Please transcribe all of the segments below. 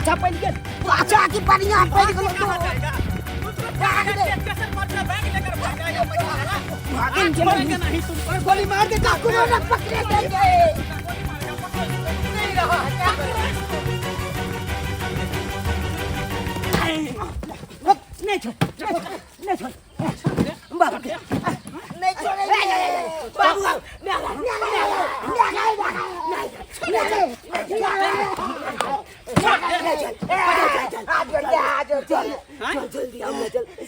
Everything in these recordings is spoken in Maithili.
पाछा पड़ि गेल। पाछा की बढ़िया पड़ि गेल। कहाँ जाएगा? दूसरों के स्टेशन पर से बैग लेकर भाग जाएगा पैसा वाला। भागिन आज छोड़ेंगे नहीं तुमको। गोली मार दे डाकू ना पकड़े देंगे। नहीं रहा। नहीं छोड़, नहीं छोड़ बाबू के। नहीं छोड़ेंगे बाबू।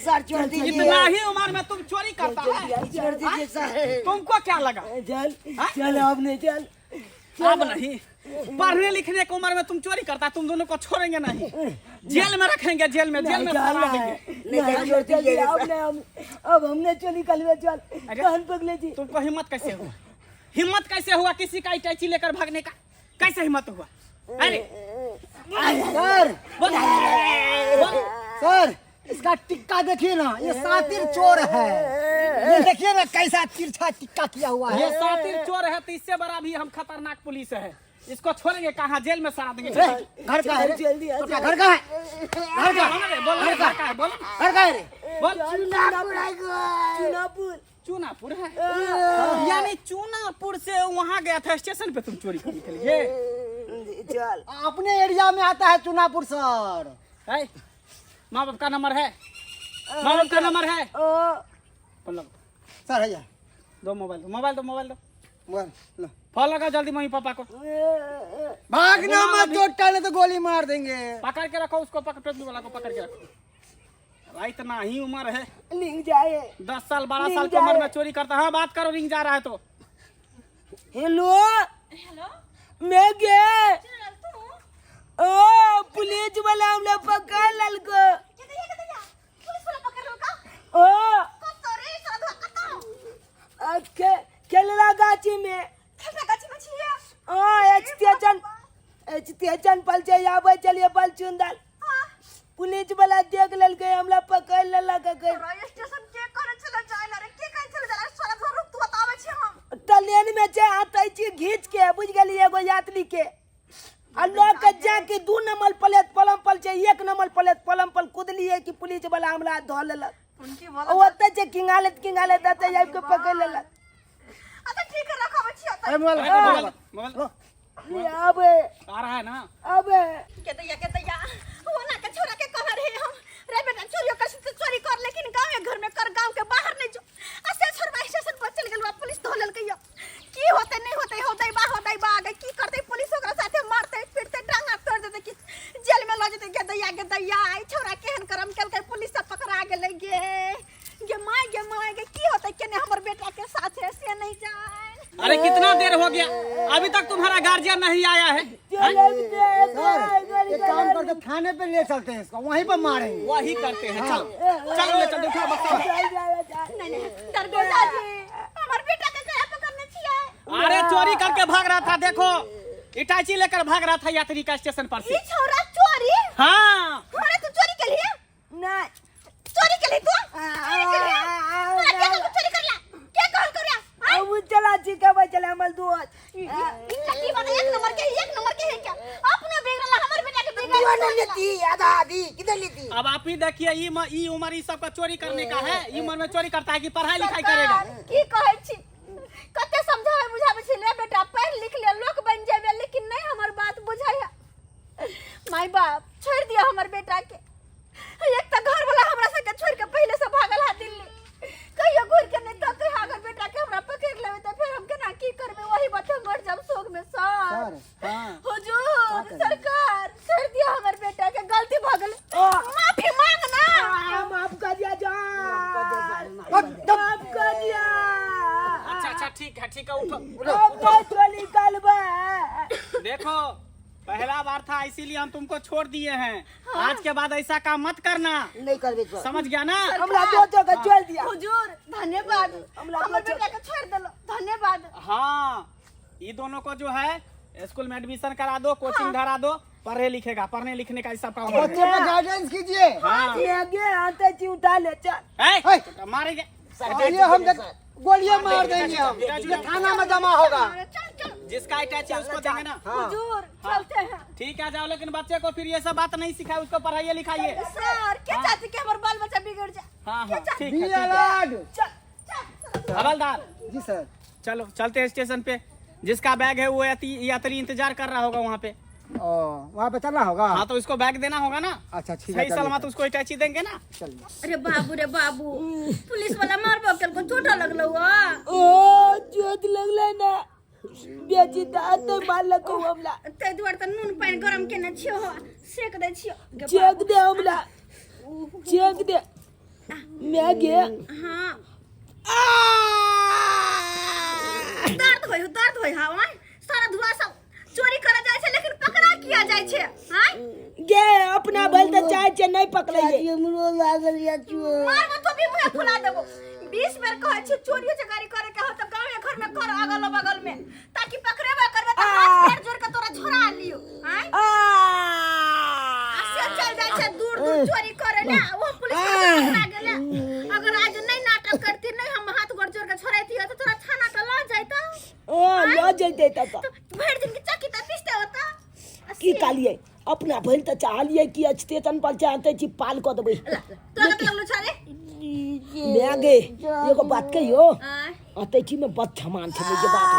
सर छोड़ दीजिए। इतना ही उम्र में तुम चोरी करता है? छोड़ दीजिए सर। तुमको क्या लगा? चल चल, अब नहीं चल। अब नहीं, पढ़ने लिखने की उम्र में तुम चोरी करता है, तुम दोनों को छोड़ेंगे नहीं, जेल में रखेंगे, जेल में, जेल में सड़ा देंगे। नहीं छोड़ दीजिए अब नहीं, हम अब हमने चोरी कर लिया। चल कान पकड़े जी। तुमको हिम्मत कैसे हुआ? हिम्मत कैसे हुआ किसी का इटाची लेकर भागने का? कैसे हिम्मत हुआ? अरे सर बोल, बोल। सर, इसका टिक्का देखिए ना, ये सातिर चोर है। ये देखिए ना कैसा तिरछा टिक्का किया हुआ है। ये सातिर चोर है तो इससे बड़ा भी हम खतरनाक पुलिस है। इसको छोड़ेंगे कहाँ? जेल में सड़ा देंगे। रे, घर का है रे? जल्दी आ। तो क्या घर का है? घर का? बोल रे, बोल रे, घर का है, बोल। घर का है रे? बोल। चुनापुर। चूनापुर है, यानी चूनापुर से वहाँ गया था स्टेशन पे तुम चोरी करने के लिए। चल। अपने एरिया में आता है चुनापुर सर। है माँ बाप का नंबर? है माँ बाप का नंबर? है? फोन लगाओ। सर है यार। दो मोबाइल, दो मोबाइल, दो मोबाइल, दो। मोबाइल लो। फोन लगाओ जल्दी मम्मी पापा को। भागना मत, चोट डाले तो गोली मार देंगे। पकड़ के रखो उसको, पकड़, टोपी वाला को पकड़ के रखो भाई। इतना ही उम्र है। लिंग जाए। 10 साल 12 साल की उम्र में चोरी करता है। हाँ, बात करो, रिंग जा रहा है तो। हेलो हेलो, मैं गे ओ पुलिस वाला हमला पकड़ ललको। ओ आ, खेलना गाछी में। ओ स्टेशन, स्टेशन पर से आबै चलिए बल चुंदल, पुलिस वाला देख लेलकै, हमरा पकड़ लेलक। स्टेशन के करे छले जाय रे? के कहै छले जाय? सारा घर रुक, तू बताबै छी हम। ट्रेन में छै आते छी घींच के, बुझ गेलियै, एगो यात्री के आ लऽ के जाके 2 नंबर प्लेटफॉर्म पर छै, 1 नंबर प्लेटफॉर्म पर कुदलियै कि पुलिस वाला हमरा धऽ लेलक। उनकी आ ओतऽ छै किंगालैत किंगालैत एतऽ आबि के पकड़ लेलक। अच्छा ठीक है, रखाबै छी ओतऽ। अरे मोबाइल। Mobile, mobile. आबे। आ रहा है ना? आबे। के दैया, के दैया, वो ना के छोरा के कह रहे हम रे, बेटा चोरियो कर से चोरी कर, लेकिन गांव के घर में कर, गांव के बाहर नहीं जो। आ से छोरबा स्टेशन पर चल गेल, पुलिस धो लेलकै। यो की होते नहीं होते, होते बा, होते बा आगे की करते पुलिस ओकरा साथे? मारते पीटते, टांगा तोड़ देते कि जेल में ल जेते? गे दैया, गे दैया, आई छोरा केहन करम केलकै, पुलिस सब पकड़ा गेलै। गे गे my, गे my, गे की होते केने हमर बेटा के साथे से नहीं जाए। अरे कितना देर हो गया, अभी तक तुम्हारा गार्जियन नहीं आया है। सर, एक काम करते, थाने पे ले चलते हैं इसको, वहीं पर मारेंगे। वही करते हैं, चल चल, ले चल, उठा बक्सा। नहीं नहीं, दरगोजा जी, हमर बेटा के कया पकड़ने छियै? अरे चोरी करके भाग रहा था, देखो इटाची लेकर भाग रहा था यात्री का स्टेशन पर से। ई छोरा चोरी? हाँ। अरे तू चोरी के लिए? नहीं। चोरी के लिए तू चोरी के लिए? तोरा के कहल चोरी करला? के कहल करला? अब चला छी के चला हमर दोस्त। लकी वाला एक नंबर के, एक नंबर के है क्या? अपनो बिगड़ला, हमर बेटा के बिगड़ला। लेती आधा आधी किधर लेती? अब आप ही देखिए, ई उम्र ई सबका चोरी करने का है? ई उम्र में चोरी करता है कि पढ़ाई लिखाई करेगा? सरकार, की कहै छी, कते समझाबै बुझाबै छी, ले बेटा पढ़ लिख ले, लोक बन जेबे, लेकिन नहीं हमर बात बुझाय। माय बाप छोड़ दिया हमर बेटा के। एक तऽ घर वाला हमरा सबके छोड़ के पहिले से भागल है दिल्ली, कहियो घुर के नहीं तकै। अगर बेटा के हमरा पकड़ लेबै तऽ फेर हम केना की करबै? वही बात हम मर जाब शोक में सर। सर, हाँ। हुजूर सरकार, छोड़ दिया हमर बेटा के, गलती भऽ गेल, माफी मांग ना। माफ कर दिया जान, माफ कर दिया। अच्छा अच्छा, ठीक है, ठीक है, उठो। अब तो चोरी करबै। देखो, पहला बार था इसीलिए हम तुमको छोड़ दिए हैं। आज के बाद ऐसा काम मत करना। नहीं करबे सर। समझ गया ना? हमरा दोस्तो के छोड़ दिया। हुजूर धन्यवाद। हमरा हमर दोस्तो बेटा के छोड़ देलो, धन्यवाद। हाँ, ये दोनों को जो है स्कूल में एडमिशन करा दो, कोचिंग धरा दो, पढ़े लिखेगा, पढ़ने लिखने का ये सब काम। बच्चे पे गाइडेंस कीजिए। हाँ। आगे आते छी उठा ले चल। ए, हे। मारेंगे। और ये हम गोलियां मार देंगे हम, ये थाना में जमा होगा। चल चल। जिसका अटैची उसको देंगे ना। हुजूर चलते हैं। ठीक है जाओ, लेकिन बच्चे को फिर ये सब बात नहीं सिखाए, उसको पढ़ाइए लिखाइए। सर क्या चाहते कि हमारे बाल बच्चा बिगड़ जाए? हाँ हाँ ठीक बी है, ठीक है। अलर्ट। चल हवलदार जी सर। चलो चलते हैं स्टेशन पे, जिसका बैग है वो यात्री इंतजार कर रहा होगा वहाँ पे। ओ वहाँ पे चलना होगा? हाँ तो इसको बैग देना होगा ना। अच्छा ठीक है, सही सलामत उसको अटैची देंगे ना। चलिए। अरे बाबू रे बाबू, पुलिस वाला मारबो केलको, चोट लगलो। ओ चोट लगलै ना बेची दांत नहीं मारलको हमरा। तै दुआरे त नून पानि गरम केने छियो, सेक दै छियो। चेक दे हमरा, चेक दे मैं गे। हाँ दर्द होय, दर्द होय। हाँ सारा धुआं सब चोरी करे जाय छै, लेकिन पकड़ा किया जाय छै? हां गे अपना भल त चाहे छै नहीं पकड़ैये। हमरो लागल या चोर। मारबो तो भी मुंह फुला देबो। 20 बेर कहै छी चोरियो चकारी करे के हो त गांवे घर में कर, अगल बगल में, ताकि पकड़ेबा करबे त हाथ पैर जोड़ के तोरा छोड़ा लियो। हां आ से चल जाय छै दूर दूर चोरी करे ने, वो पुलिस के पकड़ा गेले। अगर आज नहीं नाटक करती, नहीं हम हाथ गोड़ जोड़ के छोड़ाती त तोरा थाना त ल जायता। ओ ल जैते त भरि दिन के चक्की त पीसते होता। की कालिए अपना भइल त चाहलिए कि स्टेशन पर चाहते छी पाल क देबै। तोरा कत लगलो छरे? मैं गे एगो बात कहियो, अतै छी में बद छमान छलै जे बात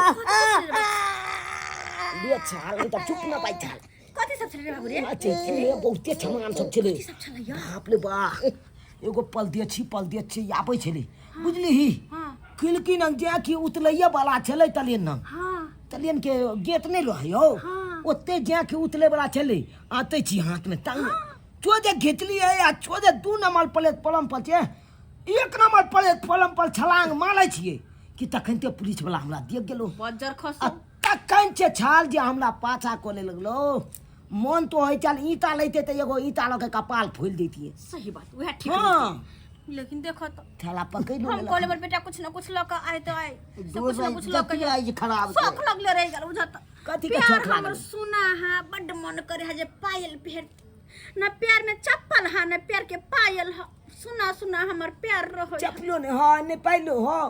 ले छाल नहीं त चुप न पाइ छाल। कथि सब छलै रे बाबू रे? अतै छी में बहुते छमान सब छलै। कथि सब छलै यो? बाप रे बा, एगो पलदेछी आबै छलै बुझलिही। खिलकी नंग जे कि उतलैये वाला छलै तलेन नंग। हां तलेन के गेट नहीं रहै यौ, ओते जे कि उतले वाला छलै। आते छी हाथ में तंग चो जे घिचलियै आ चो जे 2 नंबर प्लेटफॉर्म पर छै, 1 नंबर प्लेटफॉर्म पर छलांग मारै छियै कि तखन ते पुलिस वाला हमरा देख गेलो। बज्जर खसो। आ तखन छै छाल जे हमरा पाछा कोले लगलो। मन तो होइ चल ईंटा लैते त एगो ईंटा लऽ के कपाल फोलि दैतियै। सही बात, वएह ठीक। हाँ लेकिन देखो तो थैला पकड़ लो। हम कहले बर बेटा कुछ न कुछ लऽ के आय तो आय, से कुछ न कुछ लऽ के आई खराब शौक लगले रहि गेल बुझत। कथी के प्यार शौक लागल? हमर सुना हा, बड्ड मन करे हा जे पायल पहिर, न प्यार में चप्पल हा न प्यार के पायल हा। सुना सुना हमर प्यार रहो। चप्पलो ने हा ने पाइलो हा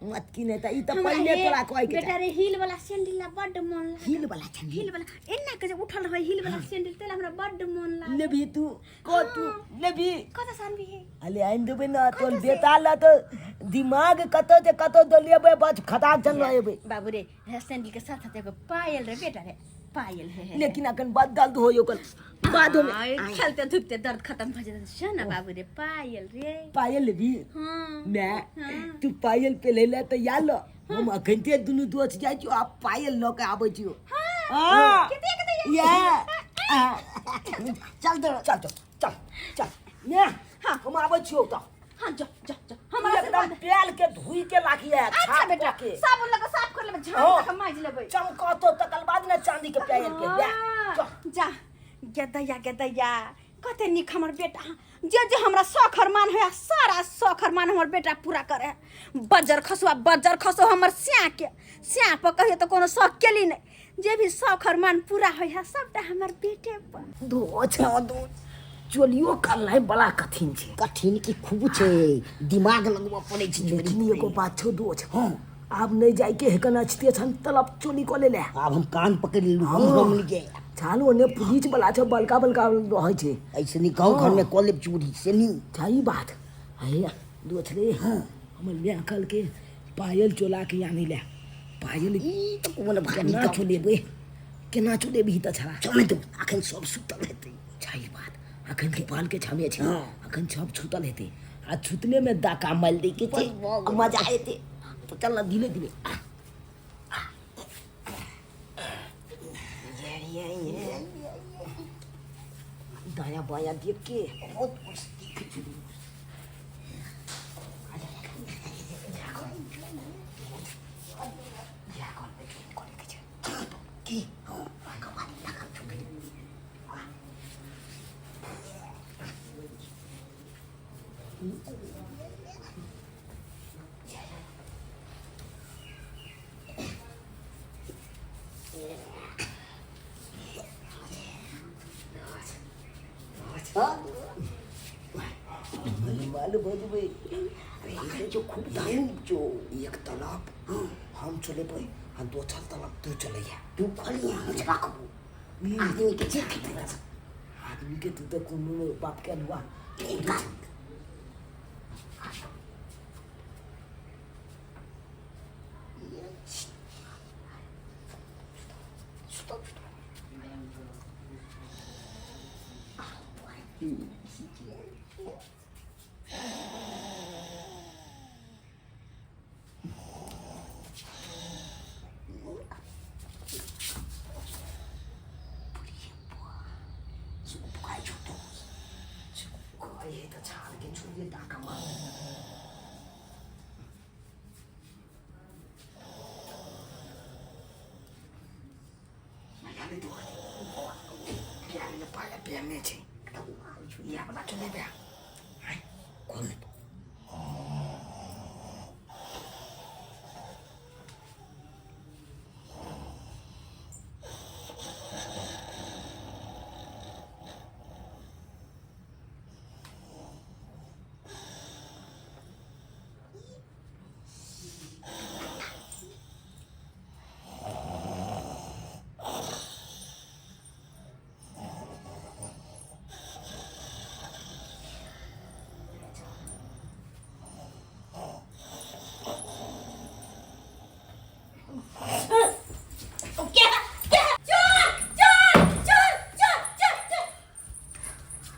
मत की नहीं त ई त पहिले तोरा कहै के बेटा रे हील वाला सैंडल ला बड्ड मन लागल। हील वाला सैंडल? हील वाला एना के जे उठल रहै हील वाला सैंडल, तेला हमरा बड्ड मन लागल। लेबी तू को तू लेबी? कत सानबी हे? अले आनि देबै ना तोर बेटा ला तो दिमाग कतौ जे कतौ दलिएबै बस खता चल एबै। बाबू रे सैंडल के साथ साथ एगो पायल रे बेटा रे, पायल है, है। लेकिन अखन बड दर्द होय ओकर बाद में। खेलते धूपते दर्द खत्म भ जेतै छै ना बाबू रे। पायल रे पायल लेबी? हां मैं तू पायल पे ले ले त या ल, हम अखन ते दुनू दोस्त जाइ छियो आ पायल ल के आबै छियो। हां कते कते या चल दो चल चल चल चल ने। हां हम आबै छियो त। हां जा जा जा, हमरा एकदम प्याल के धुई के लाखिए। अच्छा बेटा साबुन लगा साफ कर लेबै, झाड़ के माज लेबै, चमकतो तकर बाद ने चांदी के पायल के। जा गेदैया गेदैया कते नीक हमर बेटा, जे जे हमरा शौक अरमान होया सारा शौक अरमान हमर बेटा पूरा करे। बज्जर खसुआ बज्जर खसो हमर स्या के स्या पर कहियो तो कोनो शौक केली नहीं, जे भी शौक अरमान पूरा होया सबटा हमर बेटे पर। दो छो दो चोलियो करनाइ बड़ा कठिन छै। कठिन की खूब छै, दिमाग लगबऽ पड़ै छै। लेकिन एगो बात छौ दोस्त, हँ आब नहीं जाइके हेकन स्टेशन तलब चोली कऽ ले ले। आब हम कान पकड़ लेलहुँ, हम नहीं चालू ओने पुलिस वाला छै, बड़का बड़का रहै छै। ऐसे नहीं गाँव घर में कऽ लेब चोरी से नहीं। सही बात है दोस्त रे। हाँ हमर माय कहलकै पायल चोला के आनि ले पायल। ई तऽ कोन भारी केना चोलेबै, केना चोलेबही तऽ छड़ा चल तो अखन सब सुतल हेतै। सही बात, अखन के पाल के छमे छै, अखन सब छुतल हेतै आ छुतले में डाका मारि दै के छै, मजा एतै। तो चल ना धीरे धीरे। दाया बाया देख के बहुत कुछ देख छी। की माल भजबै जो खूब दाम जो एक तालाब हम चलेबै हम तो चल तब तू चलैया तू खोलिया हम राखबो आदमी के जे खेतै आदमी के तू तो कोनो बाप के अनुआ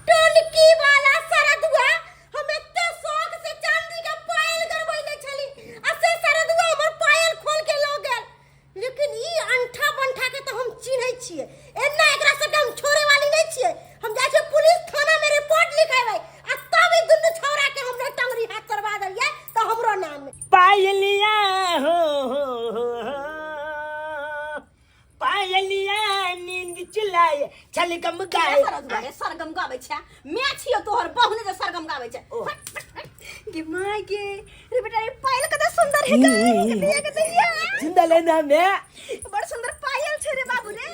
टोलकी वाला सरदुआ हम एते शौक से चांदी के पायल गड़बैले छली आ से सरदुआ हमर पायल खोल के लऽ गेल। लेकिन ई अंठा बंठा के तो हम चिन्है छियै, एना एकरा सबके हम छोड़े वाली नहीं छियै। हम जाइ छियै पुलिस थाना में रिपोर्ट लिखेबै आ तब ई दुनू छौड़ा के हमरा टंगरी हाथ करवा देलियै तऽ हमरो नाम नहि। पायलिया हो हो हो हो पायलिया नींद चुलाए छल गम गाए। सरदुआ रे सरगम गाबै छै, मैं छियो तोहर बहु ने जे सरगम गाबै छै। गे my गे रे बेटा रे पायल कते सुंदर है गे के के दैया सुंदर है ना मैं बड़ सुंदर पायल छै रे बाबू रे।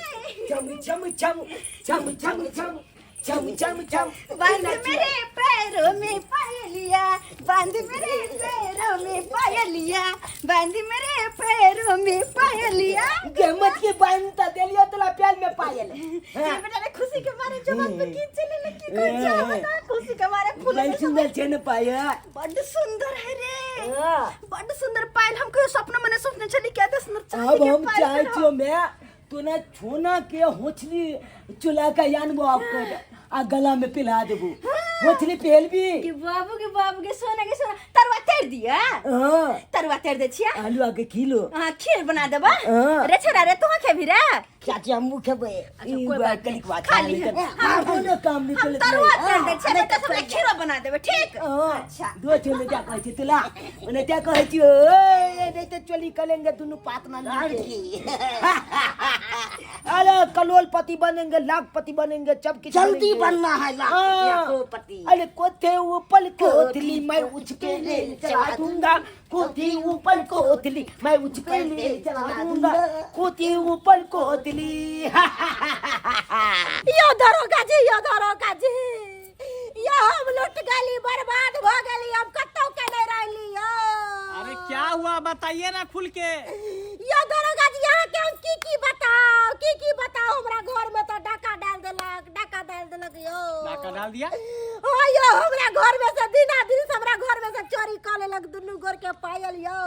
चम चम चम चम चम चम चम चम चम बांध मेरे पैरों में पायलिया, बांध मेरे पैरों में पायलिया, बांध मेरे पैरों में पायलिया। गमत के बांधता देलियो तोला प्याल में पायल। रे बेटा रे खुशी के मारे जवान पे खींच चले ले की कर जा बता खुशी के मारे फूल बड़ सुंदर छै ने पायल। बड़ सुंदर है रे। हाँ। बड़ सुंदर पायल हम कहियो सपना में नहीं सोचने छली क्या ते सुंदर अब चांदी के हम पायल चाहे छलो। छियो मैं तो ना छोना के होछली चुला का यानबो आपको आ गला में पिला देबो। होछली पहल भी के बाबू के बाबू के सोना के सोना तरुआ तैर दिया। हां तरुआ तैर दे छिया। आलू आके किलो। हां खीर बना देबा। हाँ। रे छोरा रे तू खेबी रे? चाची हमहू खेबै। अच्छा, ई कोई बात बात कलिक बात खा ली। हम कोनो काम नहीं हम चलत तरुआ तैर दे छिया बेटा सबके खीरो बना देबे ठीक। हां अच्छा दो चले जा कहै छी तुला ओने क्या कहै छी ओए नहीं तो चली कलेंगे दुनु पात ना लीके। अरे कलोलपति बनेंगे लाखपति बनेंगे सब किछ जल्दी बनेंगे। बनना है लाखपति हाँ। करोड़पति। अरे कोथे ऊपर कोथली मैं उचके ले चला दूंगा, कोथी ऊपर कोथली मैं उचके ले चला दूंगा, कोथी ऊपर कोथली। यो दरोगा जी यो दरोगा जी यो हम लुट गली बर्बाद भ गेली हम कतौ के नहीं रहली यो। अरे क्या हुआ बताइए ना खुल के। यो दरोगा जी यहाँ के हम की की बताओ की की बताओ हमरा घर में तो डाका डाल देलक डाका डाल देलक यो। डाका डाल दिया? हाँ यो हमरा घर में से दिना दिन से हमरा घर में से चोरी कर लेलक दुनू गोर के पायल यो।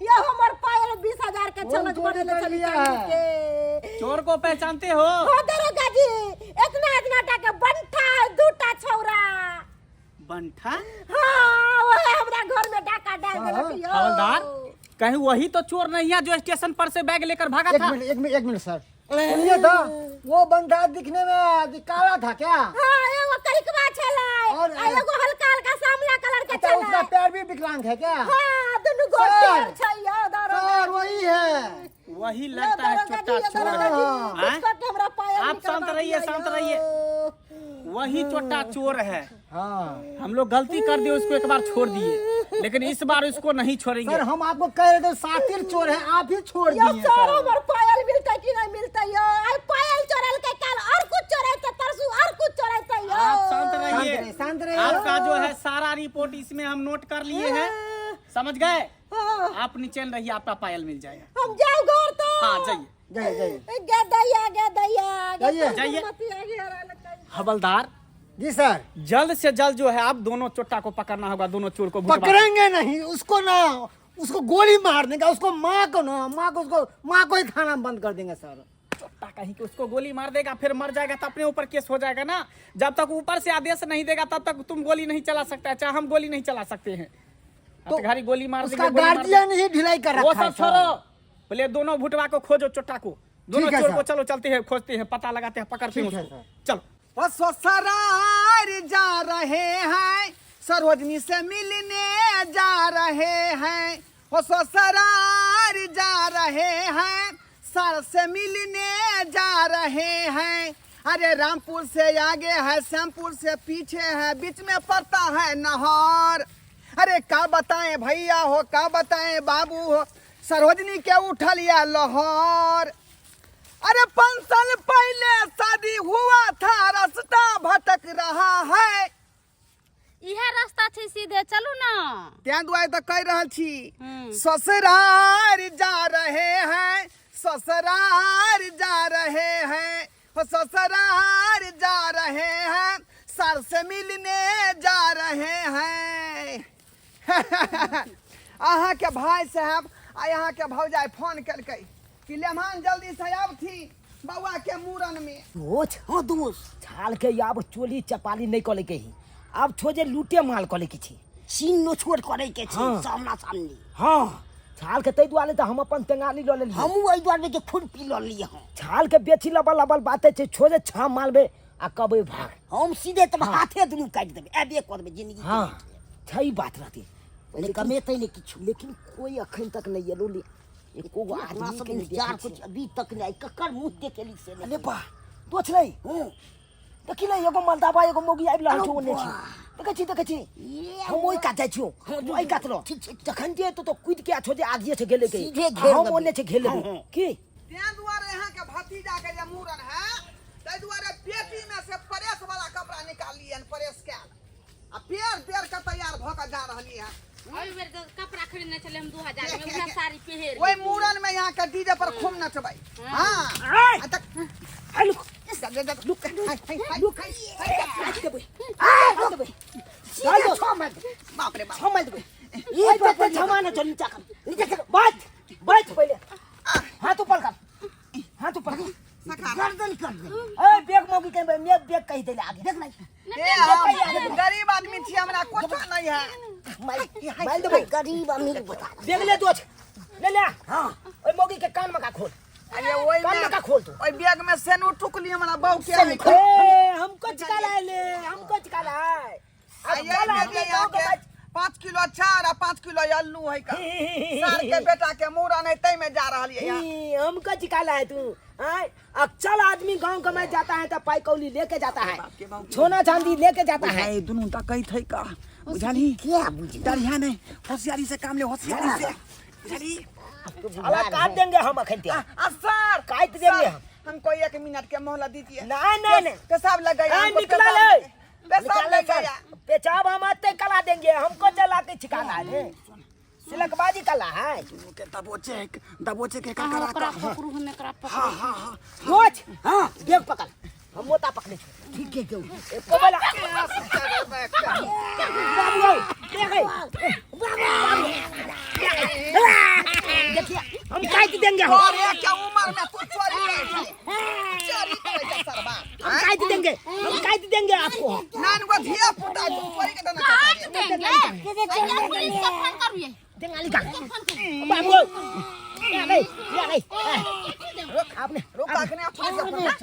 यो हमर पायल 20,000 के कौन छलक चोरी बनल कर छली लिया चांदी है? के। चोर को पहचानते हो? हाँ दरोगा जी इतना इतना टा के बंठा दूटा छौरा। बंठा? हाँ वह हमरा घर में डाका डाल देलक यो। हवलदार कहीं वही तो चोर नहीं है जो स्टेशन पर से बैग लेकर भागा एक था? मिनट एक मिनट एक मिनट सर सुनिए तो वो बंदा दिखने में काला था क्या? हाँ एगो करिकवा छलै और- आ एगो हल्का हल्का सामला कलर के अच्छा छलै। उसका पैर भी विकलांग है क्या? हाँ दुनू गोर सर, पैर छै यो दरोगा सर वही है। वही यो लगता है दरोगा छोटा जी, यो चोर दरोगा जी, हाँ। हाँ? कुछ करके हमरा पायल आप निकलवा शांत रहिए, दिया शांत यो। रहिए। वही छोटा चोर है। हाँ हम लोग गलती कर दिए उसको एक बार छोड़ दिए लेकिन इस बार उसको नहीं छोड़ेंगे। सर हम आपको कह रहे थे सातिर चोर है आप ही छोड़ यो दिए सर सर। हमर पायल मिलतै कि नहीं मिलतै यो? आइ पायल चोरल के काल और कुछ चोरैतै परसू और कुछ चोरैतै यो। आप शांत रहिए शांत रहिए, शांत रहिए। आपका जो है सारा रिपोर्ट इसमें हम नोट कर लिए हैं समझ गए? हाँ। आप निचैन रहिए, आपका पायल मिल जाएगा। हम जाओ घर तो। हाँ जाइए। जाइए जाइए। गे दैया, गे दैया, गे। जाइए। जाइए। मती आ गया रे लगता है। हवलदार जी सर। जल्द से जल्द जो है आप दोनों चोट्टा को पकड़ना होगा, दोनों चोर को भुटवा। पकड़ेंगे नहीं उसको ना, उसको गोली मार देंगे उसको, माँ को ना, माँ को, उसको माँ को ही खाना बंद कर देंगे सर। चोट्टा कहीं कि उसको गोली मार देगा फिर मर जाएगा तो अपने ऊपर केस हो जाएगा ना। जब तक ऊपर से आदेश नहीं देगा तब तक तुम गोली नहीं चला सकता, चाहे हम गोली नहीं चला सकते हैं। तो घड़ी गोली मार उसका देंगे, गोली मार गार्जियन ही ढिलाई कर वो रखा है सब सर। छोड़ो, पहले दोनों भुटवा को खोजो, चोट्टा को, दोनों ठीक है चोर को। सर। चलो चलते हैं, खोजते हैं, पता लगाते हैं, पकड़ते हैं ठीक है उसको। सर। चलो। ओ ससुराल जा रहे हैं, सरोजनी से मिलने जा रहे हैं। ओ ससुराल जा रहे हैं, सर से मिलने जा रहे हैं। अरे रामपुर से आगे है, श्यामपुर से पीछे है, बीच में पड़ता है नहर। अरे का बताएं भैया हो, का बताएं बाबू हो, सरोजनी के उठल या लहर। अरे 5 साल पहले शादी हुआ था, रास्ता भटक रहा है। इहे रास्ता छै, सीधे चलू ना। तें दुआरे तऽ कहि रहल छी। हम्म। ससुराल जा रहे हैं, ससुराल जा रहे हैं, हो ससुराल जा रहे हैं, सर से मिलने जा रहे हैं। अहाँ के भाई साहब आ यहाँ के भौजाई फोन केलकै कि लेमान जल्दी से आबथी बौआ के मूड़न में। दोस्त, हाँ दोस्त, छाल के आब चोली चपाली नहीं कले के ही, आब छो जे लूटे माल कले के छी, सीन नोछोड़ करे के छै। हाँ। सामना सामनी। हाँ, छाल के तै दुआरे तऽ हम अपन टेंगाली लऽ लेलियै। हमहूँ एहि दुआरे के खुरपी लऽ लियै हँ। छाल के बेची लबल लबल बाते छै, छो जे छा मालबे आ कबै भाग। हम सीधे तब हाथे दुनू काटि देबै, एबे करबै जिंदगी के। हाँ छै बात रहती। नहि कमेतै नहि किछु। लेकिन कोई अखन तक नहीं एलो ले, एको गो अपना आदमी सब के नहीं इंतजार देखै कुछ छियै। अभी तक नहि, ककर मुँह देखेली से अरे बा दोछ नहीं, देखी ले एगो मलदाबा एगो मौगी आबि रहल छौ ओने छी, देखै छी देखै छी। हम ओहि कात जाइ छियौ, तू एहि कात रह। ठीक छै। जखन जे एतौ तऽ कूदि के आ छौ जे आगिए छै गेले के सीधे घेर हम देबै। ओने छै घेर लेबै। हाँ, हाँ। की तें दुआरे यहाँ के भतीजा के जे मूड़न है ताहि दुआरे पेटी में से प्रेस वाला कपड़ा निकालिए, प्रेस कयल आ पेड़ देर के तैयार भऽ के जा रहली है। एहि बेर तऽ कपड़ा खरीदने छलै हम 2000 में, उएह साड़ी पहिर ओहि मूड़न में यहाँ के डीजे पर खूब नचबै। हाँ आ तक आइ लुक लुक लुक, काटि देबै, काटि देबै। सीधे छओ मारि देबै। बाप रे बाप, छमा देबै। ई पे छमा न चल, नीचा कर, नीचा कर, बैठ बैठ पहिले, हाथ ऊपर कर, हाथ ऊपर कर। गर्दन कर देबै। ए बेग मौगी के मैं बेग कहि देले आगे देख नहीं। ए हम गरीब आदमी छी, हमरा कुछो नहीं है। मारि देबै। गरीब अमीर बता। बेग ले दोछ ले ले। हाँ। ओइ मौगी के कान में का खोल, अरे ओहि कान में में का खोल तू। ओहि बैग में सेनू टुकली हमरा बहू के है। ए हमको चिकाला है ले, हमको चिकाला है। आ अब यही चल में हमने जे गाँव यहाँ के के 5 किलो चाउर आ 5 किलो आलू है का, सार के बेटा के मूड़न है तै में जा रहल ये। ही, हमको चिकाला है तू। आय, अब चल आदमी गांव कमाए जाता है तो पाई कौली लेके जाता है, सोना चांदी लेके जाता है। दुनू डकैत है का बुझलही? क्या बुझली? डरिया नहीं, होशियारी से काम ले, होशियारी से, बुझलही? साला काट देंगे हम अखन ते। आ सर काट देंगे सर, हम। हमको 1 मिनट के मोहलत दीजिए। नहीं नहीं नहीं, पेशाब लग गया ए, हमको, निकला पेशाब ले। पेशाब निकाल ले लग सर। गया। पेशाब हम आते कला देंगे, हमको चला के छिकाना है, सिलकबाजी कला है। के दबोचे दबोचे के का करा ओकरा पकड़ू, हम एकरा पकड़ू। हाँ हाँ हाँ। रोज हाँ बेग पकड़, हम मोता पकड़े छो। ठीक है क्यों? एको बोला बाबू आओ, देख ए, देखिए हम काट देंगे, हम अरे क्या उम्र में तू चोरी करे छै, चोरी करे छै सरबा। हम काट देंगे, हम काट देंगे आपको। नान गो धिया पुता तू चोरी के देना। काट देंगे भैया, पुलिस के फोन करू ये। देंगाली का बाबू आओ, ले गई ले गई आपने। रुक अखने पुलिस के फोन कर।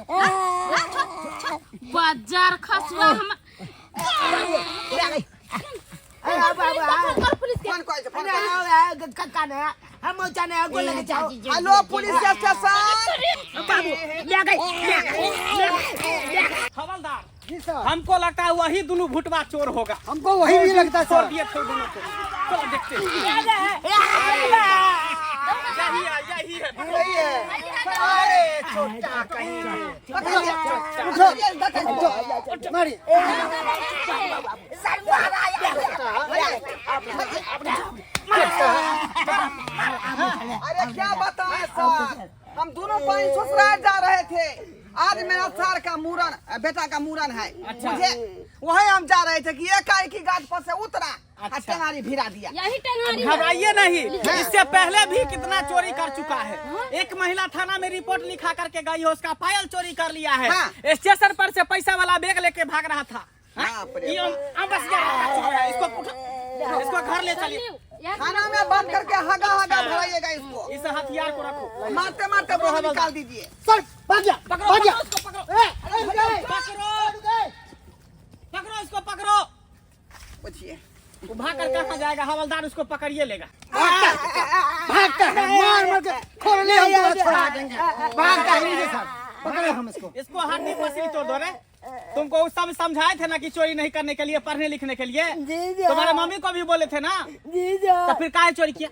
बाजार खसुआ हम ले गई बाबू फोन कर पुलिस के। फोन कर, फोन अरे कर। आओ, कक्का ने हम जाने गोल लगे जाओ। Hello police station. बाबू ले गई ले गई ले गई। हवलदार जी सर। हमको लगता है वही दोनों भुटवा चोर होगा। हमको वही भी लगता छोड़ सर। दिए थे दोनों को, चलो देखते हैं। यही है, यही है। यही है। अरे छोटा कहीं उठो मारी अरे क्या बताएं सर, हम दोनों भाई ससुराल जा रहे थे। आज मेरा सार का मूरन, बेटा का मूरन है। अच्छा। मुझे वही हम जा रहे थे कि एकाएक ही गाछ पर से उतरा। अच्छा। टेंगारी भिरा दिया। यही टेंगारी है। घबराइए नहीं, इससे पहले भी कितना चोरी कर चुका है। एक महिला थाना में रिपोर्ट लिखा करके गई है, उसका पायल चोरी कर लिया है। हाँ। स्टेशन पर से पैसा वाला बैग लेके भाग रहा था। हाँ? बाप रे ये हम बस गया है, इसको उठा, इसको घर ले चलिए। यार, थाना में बंद करके हगा हगा भराइएगा इसको। इस हथियार को रखो, मारते मारते बाहर निकाल दीजिए। सर भाग गया, पकड़ो, भाग गया। पकड़ो इसको, पकड़ो। ए, अरे, रुक गए। पकड़ो। रुक गए। पकड़ो इसको, पकड़ो। पूछिए वो भाग कर कहाँ जाएगा? हवलदार उसको पकड़िए लेगा। भागता है, मार मार के खोल ले, हम तो छोड़ा देंगे। भागता है लीजिए सर, पकड़े हम इसको। इसको हड्डी पसली तोड़ दो रे। तुमको उस समय समझाए थे ना कि चोरी नहीं करने के लिए, पढ़ने लिखने के लिए। जी जी। तुम्हारे मम्मी को भी बोले थे ना, जी जी। तो फिर काहे चोरी किया?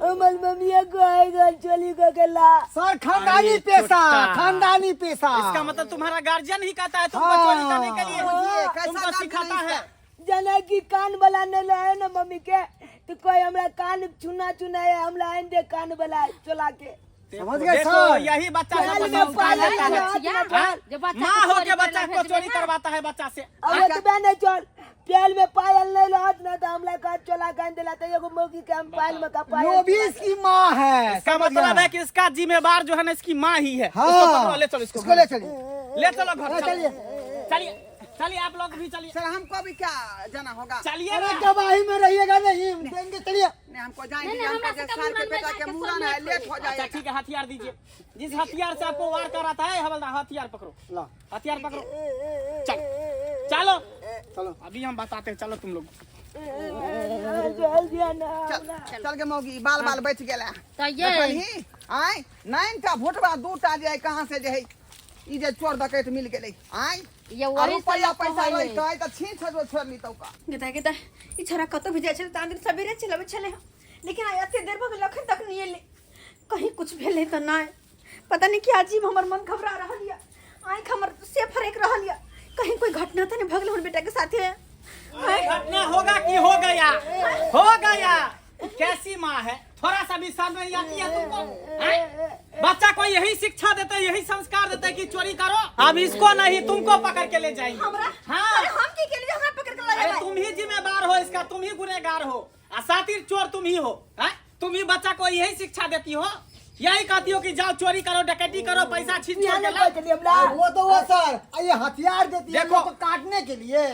हमर मम्मी को आएगा चोरी को के ला। सर खानदानी अरे पेशा, छोटा। खानदानी पेशा। इसका मतलब तुम्हारा गार्जियन ही कहता है तुमको हाँ। चोरी करने के लिए, ये कैसा तुमको गार्जियन सिखाता है है। इसका? जना कि कान वाला नहीं लाए ना मम्मी के, तो कोई हमरा कान चुना चुना है, हमरा आइन दे कान वाला चला के। समझ गए देखो सर। यही बच्चा चल सबको में संस्कार पालन देता है। है, यार, हाँ? जब बच्चा माँ को हो चोरी के बच्चा करना को चोरी भेजबे ना। करवाता है बच्चा से। अब ओतबे नहीं चल, प्याल में पायल नहीं लात ना तो हमला का चला कान दिला तो एगो मौकी के हम पायल में का पायल। लोभी इसकी माँ है। इसका समझ गया। मतलब है कि इसका जिम्मेवार जो है ना इसकी माँ ही है। हाँ। इसको पकड़ो, ले चलो इसको, इसको ले चलिए, ले चलो घर। हाँ, चलिए चलिए। चलिए चलिए, आप लोग भी चलिए। सर हमको भी क्या जाना होगा? चलिए अरे ना। गवाही में रहिएगा नहीं देंगे, चलिए। नहीं हमको जाएंगे, नहीं, नहीं, हमको हमरा जे से सार के कभी बेटा मन के में मूरन है, जाके लेट हो अच्छा जाएगा। ठीक है, हथियार दीजिए। जिस हथियार से आपको वार कराता है हवलदार, हथियार पकड़ो, ला हथियार पकड़ो। चलो चलो चलो, अभी हम बताते हैं, चलो तुम लोग। चल दिया ना। चल चल के मौगी बाल बाल बच गेला। तऽ ये देखलही आय 9 टा भोटवा 2टा जे कहाँ से जे है ई जे चोर डकैत मिल गेलै आय। ये आ वही रुपैया सब पैसा कहै। लैतै तऽ छीन छजो छोड़ लितौ का। गेता गेता ई छोरा कतौ भी जाइ छलै तऽ आन दिन सबेरे चलि अबै छलै हँ, लेकिन आइ एते देर भऽ गेल अखन तक नहि एलै। कहीं कुछ भेलै तऽ नहि, पता नहि की अजीब हमर मन घबरा रहल यऽ, आँखि हमर से फरकि रहल यऽ, कहीं कोई घटना तऽ नहि भऽ गेलै हमर बेटाके साथे? घटना होगा कि हो गया, हो गया। कैसी माँ है, थोड़ा सा भी शर्म नहीं आती है तुमको? हैं? बच्चा को यही शिक्षा देते, यही संस्कार देते कि चोरी करो। अब इसको नहीं तुमको पकड़ के ले जाएंगे। हमरा? हाँ। अरे हम की केलियै हमरा पकड़ के लऽ अरे जेबै? तुम ही जिम्मेदार हो इसका, तुम ही गुनहगार हो, असातिर चोर तुम ही हो। हैं? तुम ही बच्चा को यही शिक्षा देती हो, यही कहती हो कि जाओ चोरी करो, डकैती करो, पैसा छीन छोड़ के लाओ। वो तो वो सर ये हथियार देती है देखो। तो काटने के लिए।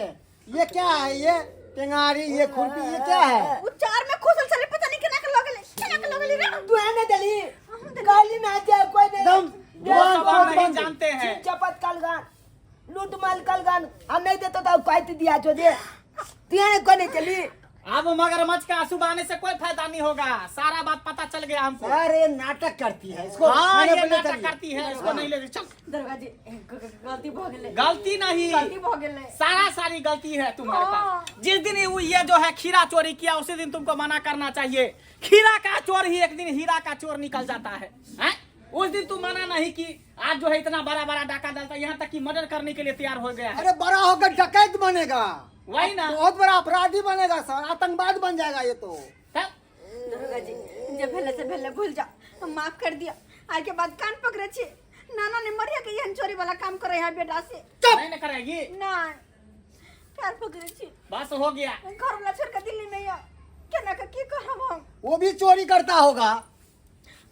ये क्या है? ये टेंगारी, ये खुरपी, ये क्या है? उ चार में खोसल छलै, पता नहीं केना के लऽ गेलै, केना के लऽ गेलै रे? तू है ना दली गाली ना जाए कोई नहीं। दम वो सब हम नहीं बंद। जानते हैं। छीन चपत कलगान, लूट माल कलगान, हम नहीं देते तो काट दिया जो दे। तू है कोई नहीं चली। अब मगरमच्छ का आंसू बहाने से कोई फायदा नहीं होगा, सारा बात पता चल गया हमको। सर ये नाटक करती है, इसको हाँ थाने ये पर ले नाटक चलिए। करती है, इसको नहीं ले चल। दरोगा जी गलती भऽ गेलै। गलती नहीं, गलती भऽ गेलै। सारा सारी गलती है तुम्हारे पास। जिस दिन वो ये जो है खीरा चोरी किया उसी दिन तुमको मना करना चाहिए। खीरा का चोर ही एक दिन हीरा का चोर निकल जाता है, हैं? उस दिन तुम मना नहीं कि आज जो है इतना बड़ा बड़ा डाका डालता है, यहाँ तक कि मर्डर करने के लिए तैयार हो गया है। अरे बड़ा होकर डकैत बनेगा, वही ना, बहुत बड़ा अपराधी बनेगा सर, आतंकवाद बन जाएगा ये तो। तब? दरोगा जी जे भेलै से भेलै, भूल जा, हम माफ कर दिया। आइ के बाद कान पकड़े छी, नाना ने मरिया के एहन चोरी वाला काम करे है बेटा से। नहीं ना करेगी। नहीं, पैर पकड़े छी। बस हो गया। घर वाला छोड़ के दिल्ली में या केना के की करब हम? वो भी चोरी करता होगा।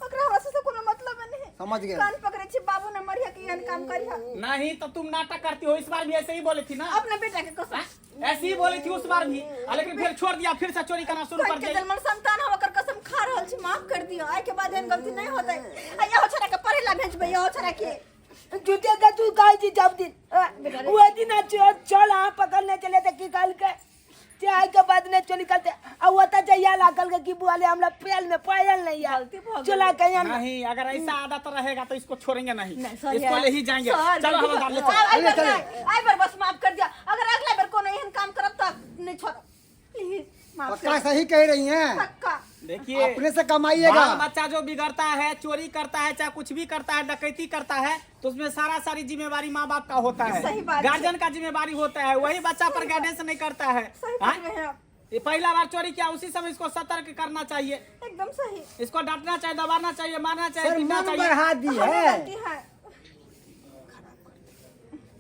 ओकरा हमरा से कोनो मतलब नहीं। समझ गए। कान पकड़े छी, बाबू ने मरिया के एहन काम करिया। नहीं तो तुम नाटक करती हो, इस बार भी ऐसे ही बोली थी ना। अपना बेटा के कसम। हाँ? ऐसे ही बोली थी उस बार भी, लेकिन फिर छोड़ दिया, फिर से चोरी करना शुरू कर के दिया। जन्मल संतान हम ओकर कसम खा रहल छी, माफ कर दियो। आइ के बाद एहन गलती नहीं होतै। आ यहो छोरा के पढ़े ला भेजबै, यहो छोरा के। झूठे का तू कहै छी जब दिन वो दिन चल अहाँ पकड़ने चले तऽ की कहलकै चाय के बाद नहीं चोरी करते। आ ओतऽ जहिया लागल के कि बुआ ले हमरा पेल में पायल नहीं आयल, गलती भऽ गेल। चला के यहाँ नहीं, अगर ऐसा आदत रहेगा तो इसको छोड़ेंगे नहीं, नहीं, सॉरी इसको यार। ले ही जाएंगे। सॉरी। चलो हवलदार ले चलो। आइ बार नहीं, आइ बार बस माफ कर दिया। अगर अगला बार कोनो एहन काम करब तऽ नहीं छोड़ब, प्लीज माफ पक्का कर। सही कह रही हैं। पक्का। देखिए अपने से कमाइएगा। बाल बच्चा जो बिगड़ता है, चोरी करता है, चाहे कुछ भी करता है, डकैती करता है, तो उसमें सारा सारी जिम्मेवारी माँ बाप का होता है। सही बात है। गार्जियन का जिम्मेवारी होता है, वही बच्चा पर गाइडेंस नहीं करता है। सही हाँ? बोल रहे हैं आप। ये पहला बार चोरी किया उसी समय इसको सतर्क करना चाहिए, एकदम सही। इसको डांटना चाहिए, दबाना चाहिए, मारना चाहिए, सर पीटना मन चाहिए। बढ़ा दी हमें है। गलती है।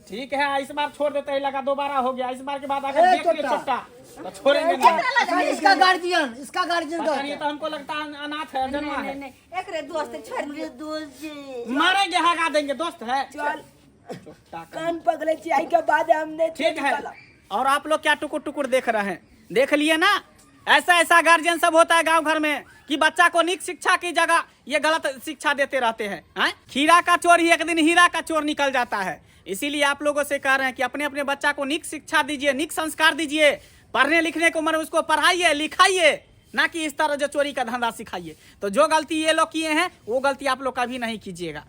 ठीक है, इस बार छोड़ देते हैं, लगा दोबारा हो गया। इस बार के बाद अगर ए, देख लिए चोटा। चोटा तो छोड़ेंगे नहीं। सर, इसका गार्जियन, इसका गार्जियन पता नहीं, ये तो हमको लगता है अनाथ है, अंजनवा नहीं है। नहीं एकरे दोस्त छोड़ दियो। दोस्त छै। मारेंगे, हगा देंगे, दोस्त है। चल चोटा का। कान पकड़े छी, आई के बाद हम नहीं ठीक है। और आप लोग क्या टुकुर टुकुर देख रहे हैं, देख लिए ना, ऐसा ऐसा गार्जियन सब होता है गांव घर में कि बच्चा को निक शिक्षा की जगह ये गलत शिक्षा देते रहते हैं, हैं? खीरा का चोर ही एक दिन हीरा का चोर निकल जाता है। इसीलिए आप लोगों से कह रहे हैं कि अपने अपने बच्चा को निक शिक्षा दीजिए, निक संस्कार दीजिए, पढ़ने लिखने को उम्र में उसको पढ़ाइए लिखाइए, ना कि इस तरह जो चोरी का धंधा सिखाइए। तो जो गलती ये लोग किए हैं वो गलती आप लोग कभी नहीं कीजिएगा।